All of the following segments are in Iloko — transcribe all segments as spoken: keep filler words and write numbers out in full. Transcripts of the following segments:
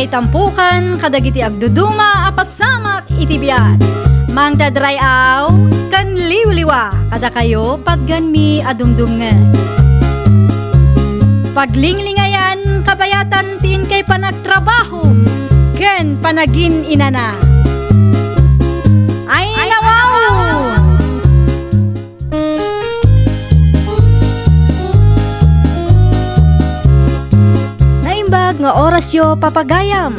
Itampukan kadagiti agduduma a pasamak iti biag. Mangted ray-aw ken liwliwa kadakayo patgenmi a dumdumngeg. Paglinglingayan kabayatan ti inkay panagtrabaho ken panagin-inana. Ay, nawaw! Naimbag nga orasyo, papagayam.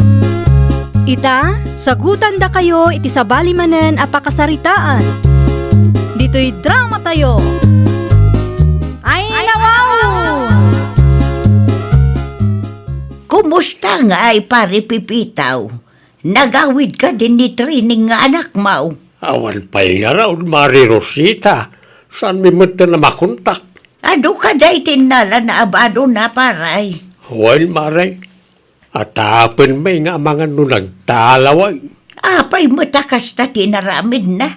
Ita, sagutandakayo iti sabali manen a pakasaritaan. Ditoy dramatayo. Ay, nawaw! Kumusta ngay, Pare Pipitaw? Nagawid kadi ni training nga anakmo? Awan pay ngarud, Mare Rosita. Saanmi metten a makontak. Adu kadi ti innalana a badona, paray? Wen, Mare. Atapenmi nga amangan no nagtalaway. Apay met a kasta ti inaramidna?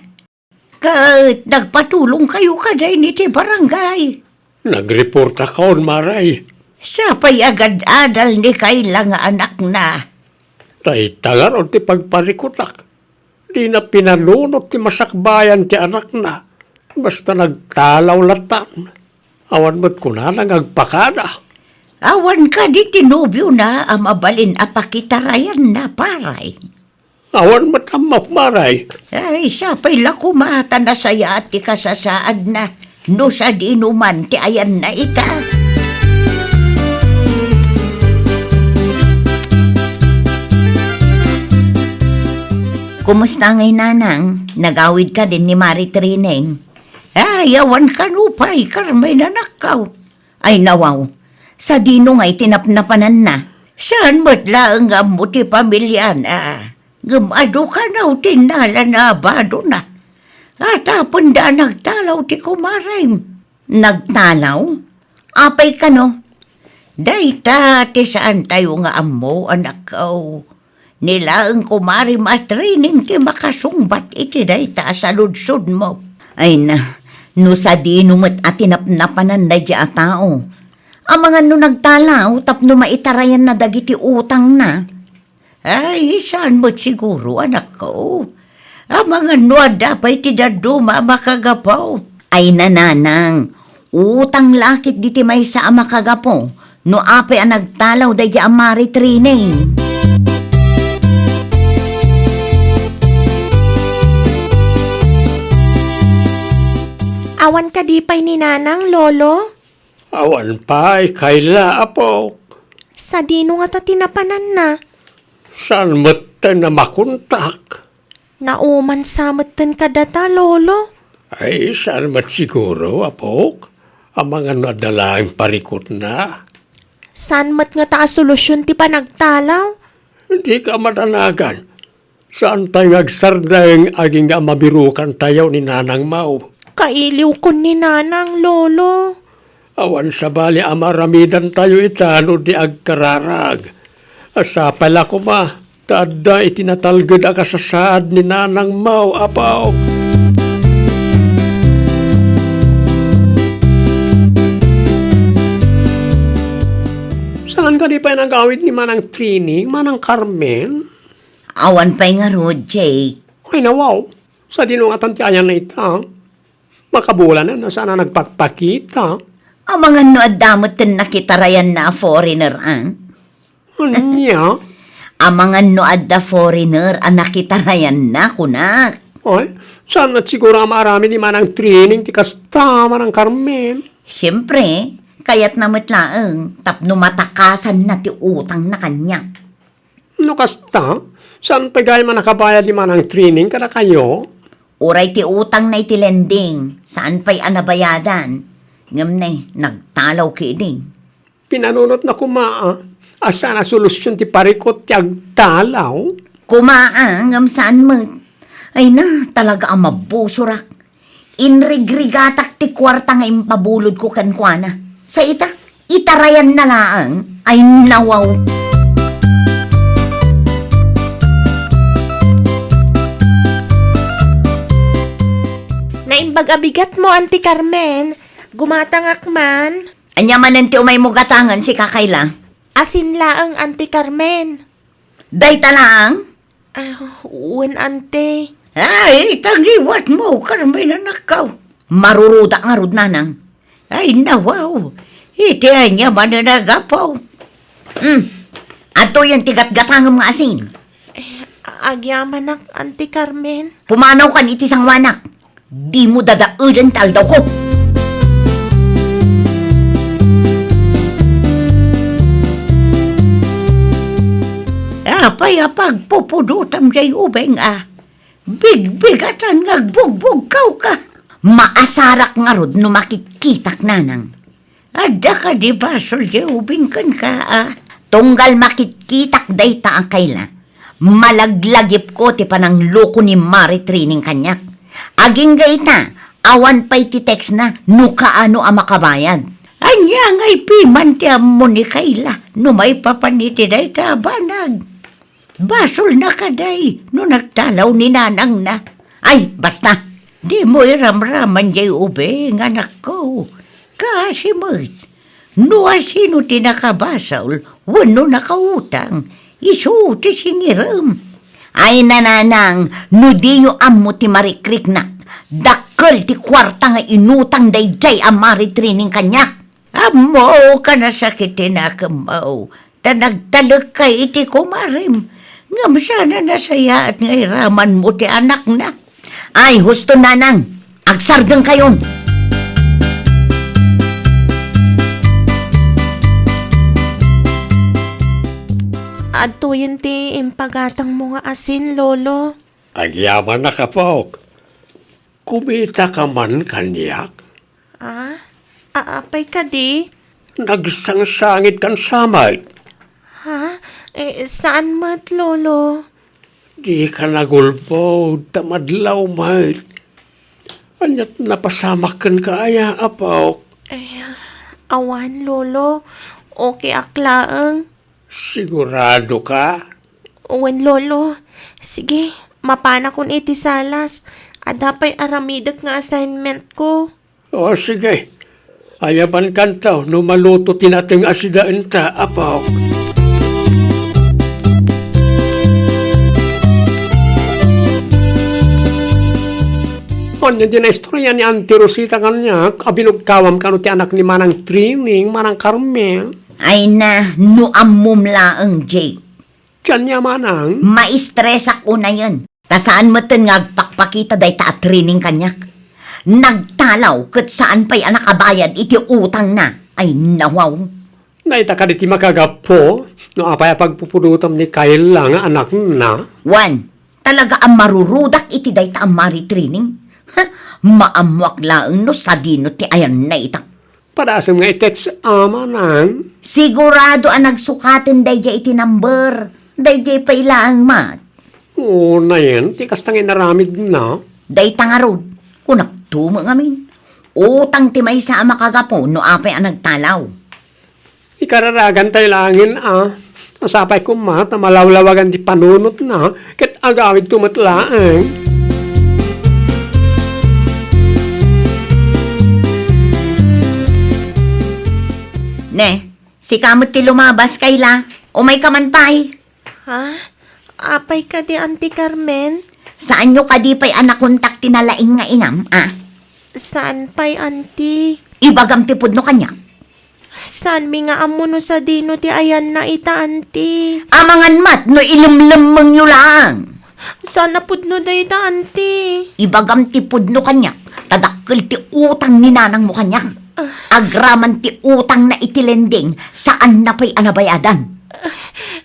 Ket nagpatulongkayo kadi iti barangay? Nagreportakon, Mare. Sapay agad-adal ni Kayla nga anakna. Dayta ngarud ti pagparikutak. Dina pinanunot ti masakbayan ti anakna. Basta nagtalaw latta. Awan met kunana nga agpakada. Awan kadi ti nobiona a mabalin a pakitarayanna, paray? Awan met ammok, Mare. Ay, sapay la koma ta nasayaat ti kasasaadna no sadino man ti ayanna ita. Kumusta ngay, Nanang? Nagawid kadi ni Mare Trineng? Ay, awan kano pay, Carmen, anakko. Ay, nawaw. Sadino ngay ti napnapananna? Saan met laeng nga ammo ti pamiliana. Ngem adu kano ti innalana a badona. Tapno nagtalaw ti kumarem. Nagtalaw? Apay kano? Dayta ti saantayo nga ammo, anakko. Ni laeng kumarem a Trineng ti makasungbat iti dayta a saludsodmo. Ay na, no sadino met a tinapnapanan daydiay a tao. Amangan no nagtalaw tapno maitarayanna dagiti utangna. Ay, saan met siguro, anakko. Amangan no adda pay ti dadduma a makagapu. Ay na, Nanang, utang la ketdi ti maysa a makagapu no apay a nagtalaw daydiay a Mare Trineng. Awan kadi pay ni Nanang, Lolo? Awan pay, Kayla, apok. Sadino ngata ti napananna? Saan metten a makontak? Naumansa metten kadata, Lolo. Ay, saan met siguro, apok? Amangan no adda laeng parikutna. Saan met ngata a solusion ti panagtalaw? Dika madanagan. Saantay nga agsardeng agingga a mabirukantayo ni Nanangmo. Kailiwkon ni Nanang, Lolo. Awan sabali a maaramidantayo ita no di agkararag. Sapay la koma ta adda iti natalged a kasasaad ni Nanangmo, apok. Saan kadi pay nagawid ni Manang Trini, Manang Carmen? Awan pay ngarud, Jake. Ay, nawaw. Sadino ngatan ti ayanna ita? Makabulanen a saan a nagpakpakita. Amangan no adda met ti nakitarayanna a foreigner, a? Ania? Amangan no adda foreigner a nakitarayanna, kunak. Ay, saan met siguro a maaramid ni Manang Trineng ti kasta, Manang Carmen? Siempre, kayatna met laeng tapno matakasanna ti utangna kaniak. No kasta, saan pay gayam a nakabayad ni Manang Trineng kadakayo? Uray ti utangna iti lending, saan pay a nabayadan. Ngem ne, nagtalaw ketdi. Pinanunotna koma a, a saan a solusion ti parikut ti agtalaw? Koma a, ngem saan met. Ay na, talaga a mabusorak. Inrigrigatak ti kuarta nga impabulodko kenkuana. Sa ita, itarayanna laeng. Ay, nawaw. Naimbag a bigatmo, Auntie Carmen. Gumatangak man. Ania manen ti umaymo gatangen, sika, Kayla? Asin laeng, Auntie Carmen. Dayta laeng? Ah, wen, ante. Ay, tangiwat mo, Carmen, anakko. Marurudak ngarud, nanang. Ay, nawaw. Iti ania manen a gapu. Hmm. Adtoyen ti gatgatangem nga asin. Eh, agyamanak, Auntie Carmen. Pumanaw kan iti sanguanak. Dimo dadaelen ti aldawko. Apay a pagpupudotam jay ubing a? Bigbigatan nga agbugbugkawka. Maasarak ngarud no makitkitak, nanang. Adda kadi basol jay ubing kenka a? Tunggal makitkitak dayta a Kayla, malaglagipko ti panangloko ni Mari Trining kaniak. Agingga ita, awan pay ti textna no kaano a makabayad. Ania ngay piman ti ammo ni Kayla no maipapan iti dayta a banag? Basolna kadi no nagtalaw ni nanangna. Ay, basta! Dimo iramraman jay ubing, anakko. Kaasi met. No asino ti nakabasol wenno nakautang, isu ti singirem. Ay, nanang, no diyo ammo ti marikriknak, dakkel ti kuarta nga inutang daydiay a Mari Trining kaniak. Ammok a nasakit ti nakemmo, ta nagtalekka iti kumarem. Ngem saan a nasayaat nga iramanmo ti anakna. Ay, husto, nanang, agsardengkayon. Adtoyen ti impagatangmo nga asin, Lolo. Agyamanak, apok. Kumitaka man kaniak? Ah? A-, apay kadi? Nagsangsangit kan samay. Ha? Eh, saan met, Lolo? Dika nagulbod, ta madlaw met. Ania't napasamak kenka aya, apok? Eh, awan, Lolo. Okay ak laeng. Sigurado ka? Wen, Lolo. Sige, mapanakon iti salas. Adda pay aramidek nga assignment ko. O, sige. Ayabankanto no maluto ti nateng a sidaenta, apok. Ania ti naistorya ni Auntie Rosita kaniak a binugkawam kano ti anak ni Manang Trining, Manang Carmen? Ay na, no ammom laeng, Jake. Dian ya, Manang? Maistresak unayen. Ta saan metten nga agpakpakita dayta a Trining kaniak. Nagtalaw ket saan pay a nakabayad iti utangna. Ay, nawaw. Dayta kadi ti makagapu no apay a pagpupudotam ni Kayla nga anakna? Wen, talaga a marurudak iti dayta a Mari Trining. Ha, maammoak laeng no sadino ti ayanna ita. Padasem nga i-text a, Manang. Sigurado a nagsukaten daydiay iti number. Daydiay pay laeng met. Unayen ti kasta nga inaramidna. Dayta ngarud, kunak to met ngamin. Utang ti maysa a makagapu no apay a nagtalaw. Ikararagan tay laengen a. Sapay koma ta malawlawagan ti panunotna ket agawidto met laeng. Ne, sika met ti lumabas, Kayla. Umayka man pay. Ha? Apay kadi, Auntie Carmen? Saanyo kadi pay a nakontak ti nalaing nga inam, a? Saan pay, Auntie. Ibagam ti pudno kaniak. Saanmi nga ammo no sadino ti ayanna ita, Auntie. Amangan met no ilemlemmengyo laeng. Saan a pudno dayta, Auntie. Ibagam ti pudno kaniak, ta dakkel ti utang ni nanangmo kaniak. Ah. Agraman ti utangna iti lending, saanna pay a nabayadan.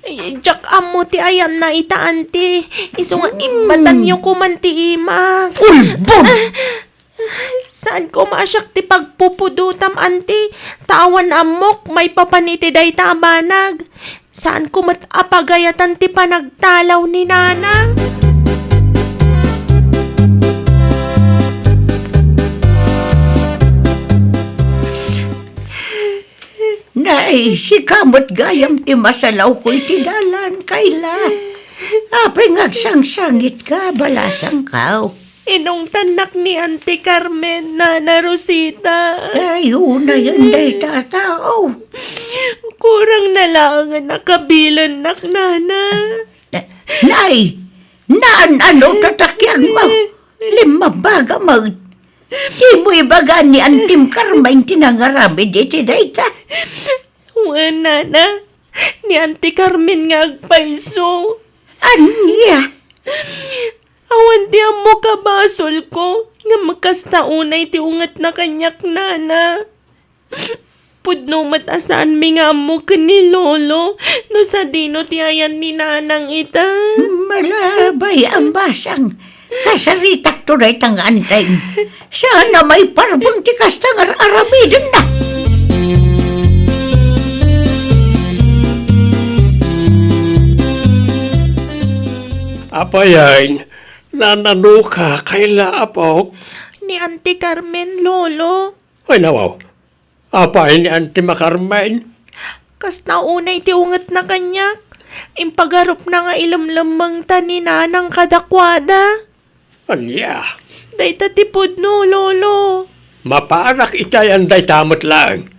Ay, diak ammo ti ayanna ita, Auntie. Isu nga, hmm, immatanyo koman ti imak. Ulbod! Ah, saan koma a siak ti pagpupudotam, Auntie. Ta awan ammok maipapan iti dayta a banag. Saan ko met a pagayatan ti panagtalaw ni Nanang. Nay, sika met gayam ti masalawko iti dalan, Kayla. Apay nga agsangsangitka, balasangko. Inungtannak ni Auntie Carmen, Nana Rosita. Ay, unayen dayta a tao. Kurang na laeng a nakabilennak, Nana. Nay, naan-ano ti takyagmo? Limmabagam met. Dimo ibaga ni Antim Carmen ti nangaramid iti dayta? Wen, nana, ni Anti Carmen nga agpayso. Ania? Awan ti ammok a basolko, ngem kasta unay ti ungetna kaniak, nana. Pudno met a saanmi nga ammo ken ni Lolo no sadino ti ayan ni Nanang ita. Malabay a basang. Kasaritakto dayta nga Antim. Saan a maiparbeng ti kasta nga ar-aramidenna. Apay, naan-anoka, Kayla, apok? Ni Anti Carmen, Lolo. Ay, nawaw. Apay ni Anti Carmen? Kasta unay ti ungetna kaniak. Impagarupna nga ilemlemmengta ni Nanang kadakuada. Ania? Dayta ti pudno, Lolo. Maparak iti ayan dayta met laeng.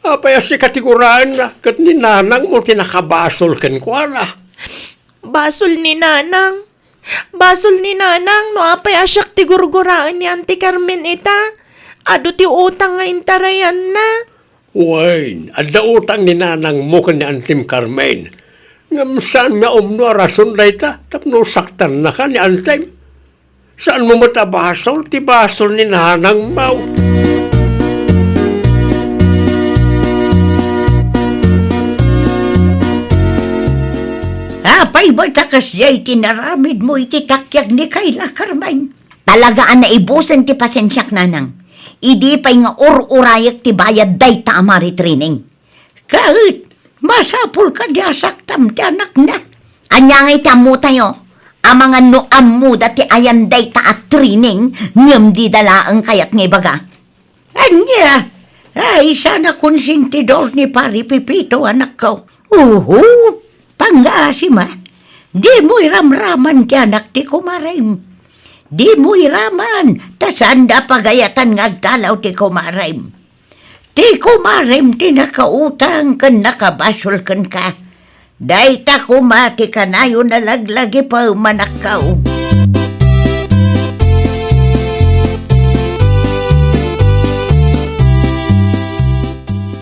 Apay a sika ti guraenna ket ni Nanangmo ti nakabasol kenkuana? Basol ni Nanang. Basol ni Nanang no apay a siak ti gurguraen ni Anti Carmen ita. Adu ti utang nga intarayanna. Wen, adda utang ni Nanangmo ken ni Antim Carmen. Ngem saan nga umno a rason dayta tapno saktannaka ni Antim. Saanmo met a basol ti basol ni Nanangmo. Apay met a kasdiay ti naramidmo iti takyag ni Kayla, Carmen? Talaga a naibusen ti pasensiak, Nanang. Idi pay nga ur-urayek ti bayad dayta a Mari Trining. Ket, masapul kadi a saktam ti anakna. Ania ngay ti ammotayo? Amangan no ammoda ti ayan dayta a Trining, ngem dida laeng kayat nga ibaga. Ania? Ay, saan a konsentidor ni Pari Pepito, anakko. Uhu! Pangngaasim a. Dimo iramraman ti anak ti kumarem. Dimo iraman, ta saanda a pagayatan nga agtalaw ti kumarem. Ti kumarem ti nakautang ken nakabasol kenka. Dayta koma ti kanayon a laglagipem, anakko.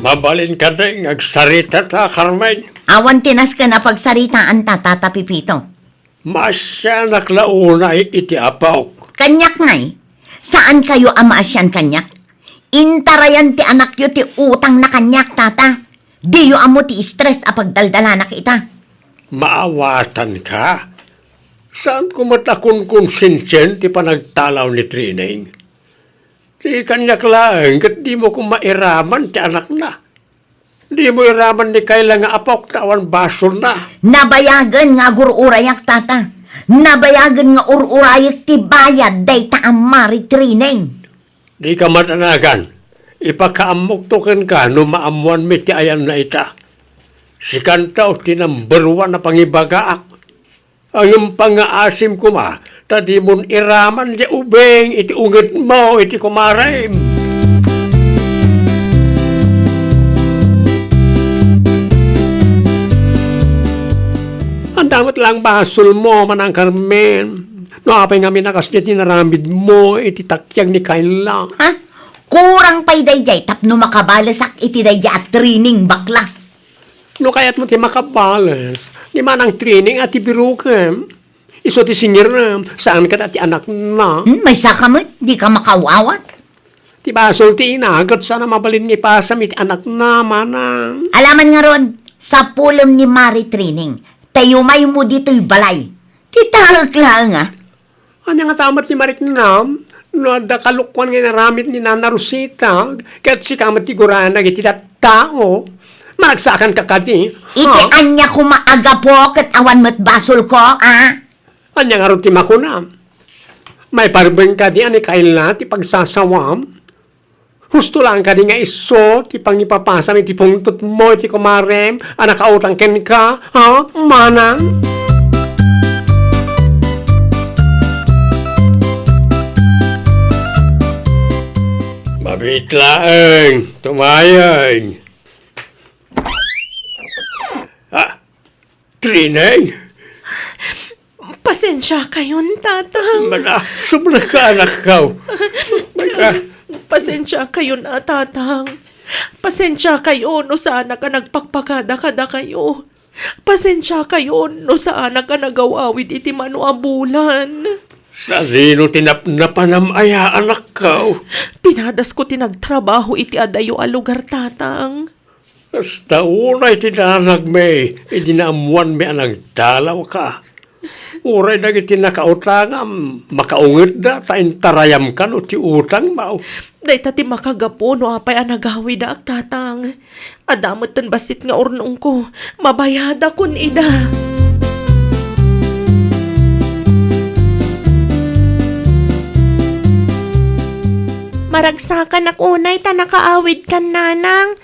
Mabalin kadi nga agsaritata, Carmen? Awan ti nasken a pagsaritaanta, Tata Pepito. Maasianak la unay iti apok. Kaniak ngay, saankayo a maasian kaniak? Intarayan ti anakyo ti utangna kaniak, Tata. Diyo ammo ti stress a pagdaldalanak ita. Maawatanka? Saanko met a konkonsensian ti panagtalaw ni Trining. Ti kaniak laeng ket dimo koma iraman ti anakna. Dimo iraman ni Kayla nga apok ta awan basolna. Nabayagen nga agur-urayak, Tata. Nabayagen nga ur-urayek ti bayad dayta a Mari Trining. Dika madanagan. Ipakaammokto kenka no maammoanmi ti ayanna ita. Sikanto ti number one a pangibagaak. Ngem pangngaasim koma, ta dimon iraman ti ubing iti ungetmo iti kumarem. Ania met laeng basolmo, Manang Carmen, no apay ngamin a kasdiay ti naramidmo iti takyag ni Kayla. Ha? Kurang pay daydiay tapno makabalesak iti daydiay a Trining, bakla. No kayatmo ti makabales, ni Manang Trining a ti birokem. Isu ti singirem, saan kadi a ti anakna. Hmm, maysaka met, dika makaawat. Ti basol ti ina, ket saan a mabalin nga ipasam iti anakna, Manang. Alaman ngarud, sapulem ni Mari Trining, ta yumaymo ditoy balay. Ti taek laeng, a. Ania ngata met ti mariknam no adda kalokuan nga inaramid ni Nana Rosita, ket sika met ti guraenna dagiti tattao? Maragsakanka kadi? Iti ania koma a gapu ket awan met basolko, a? Ania ngarud ti makunam? Maiparbeng kadi a ni Kayla ti pagsasawam? Husto laeng kadi nga isu ti pangipapasam iti pungtotmo iti kumarem a nakautang kenka, ha, Manang? Mabiit laeng, tumayeng. Ah, Trining? Pasensiakayon, Tatang. Mana, sumrek ka, anakko. Mana. Pasensiakayon a, Tatang. Pasensiakayo no saanak a nagpakpakada kadakayo. Pasensiakayo no saanak a nagaw-awid iti mano a bulan. Sadino ti napnapanam aya, anakko? Pinadasko ti nagtrabaho iti adayo a lugar, Tatang. Kasta unay ti danagmi idi naammoanmi a nagdalawka. Uray dagiti nakautangam, makaungetda ta intarayam kano ti utangmo. Dayta ti makagapu no apay a nagawidak, Tatang. Adda met ten bassit nga urnongko, mabayadakon ida. Maragsakanak unay ta nakaawidkan, Nanang.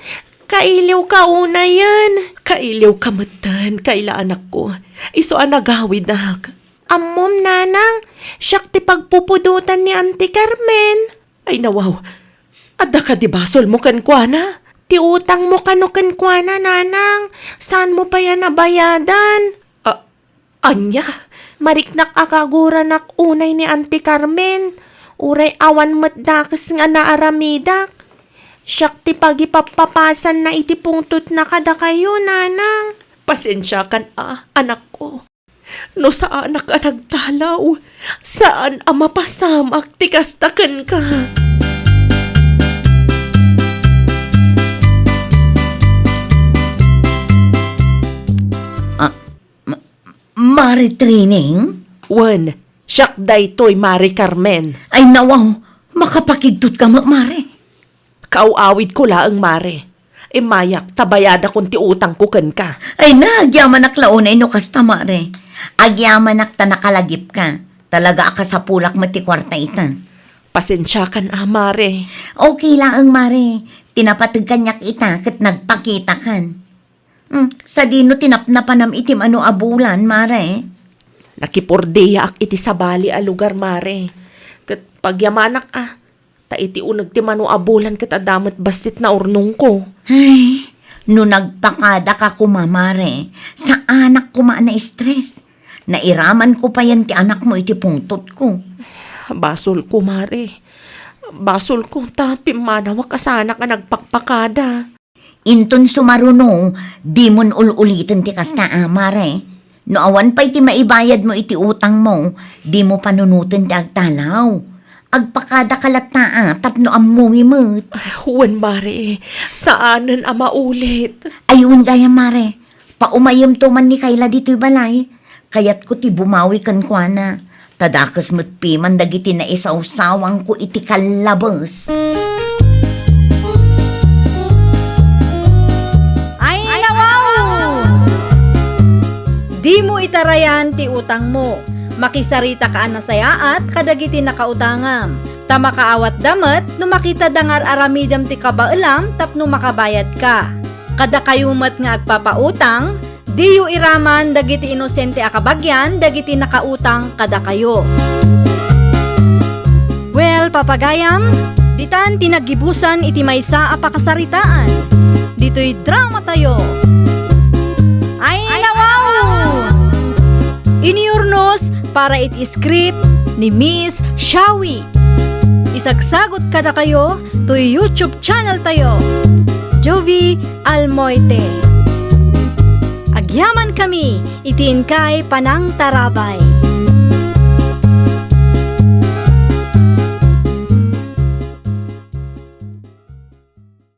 Kailiwka unayen. Kailiwka metten, Kayla, anakko. Isu a nagawidak. Ammom, Nanang, siak ti pagpupudotan ni Auntie Carmen. Ay, nawaw. Adda kadi basolmo kenkuana? Ti utangmo kano kenkuana, Nanang. Saanmo pay a nabayadan? A-, Ania? Mariknak a kaguranak unay ni Auntie Carmen. Uray awan met dakes nga naaramidak. Siak ti pagipappapasanna iti pungtotna kadakayo, Nanang. Pasensiakan a, anakko. No saanak a nagdalaw, saan a mapasamak ti kasta kenka. Ah, Ma-, Mare Trining? Wen, siak daytoy, Mare Carmen. Ay, nawaw, makapakigtot ka met, Mare. Kaaw-awidko laeng, Mare. Immayak, ta bayadakon ti utangko kenka. Ay na, agyamanak la unay no kasta, Mare. Agyamanak ta nakalagipka. Talaga a kasapulak met ti kuarta ita. Pasensiakan a, Mare. Okay laeng, Mare. Ti napateg kaniak ita ket nagpakitakan. Hmm, sadino ti napnapanam iti mano a bulan, Mare? Nakipurdiaak iti sabali a lugar, Mare. Ket pagyamanak a, ta iti uneg ti mano a bulan ket adda met bassit naurnongko. Ay, no nagpakadaka koma, Mare, saanak koma a na-stress. Nairamanko payen ti anakmo iti pungtotko. Basolko, Mare. Basolko, ta pimmanawak a saanak a nagpakpakada. Inton sumaruno, dimon ul-uliten ti kasta a, Mare. No awan pay ti maibayadmo iti utangmo, dimo panunoten ti agdalaw. Agpakadaka latta a, tapno ammomi met. Ay, wen, Mare, saanen a maulit. Ay, wen gayam, Mare. Paumayemto man ni Kayla ditoy balay. Kayatko ti bumawi kenkuana. Ta dakes met piman dagiti naisawsawangko iti kallabes. Ay, nawaw! Dimo itarayan ti utangmo. Makisaritaka a nasayaat kadagiti nakautangam. Ta makaawatda met no makitada nga ar-aramidem ti kabaelam tapno makabayadka. Kadakayo met nga agpapautang, diyo iraman dagiti inosente a kabagian dagiti nakautang kadakayo. Well, papagayam, ditan ti naggibusan iti maysa a pakasaritaan. Ditoy dramatayo. Ay, nawaw! Iniurnos para iti script ni Miss Shawi. Isagsagot kadakayo toy YouTube channel tayo, Jovie Almoite. Agyamankami iti inkay panangtarabay.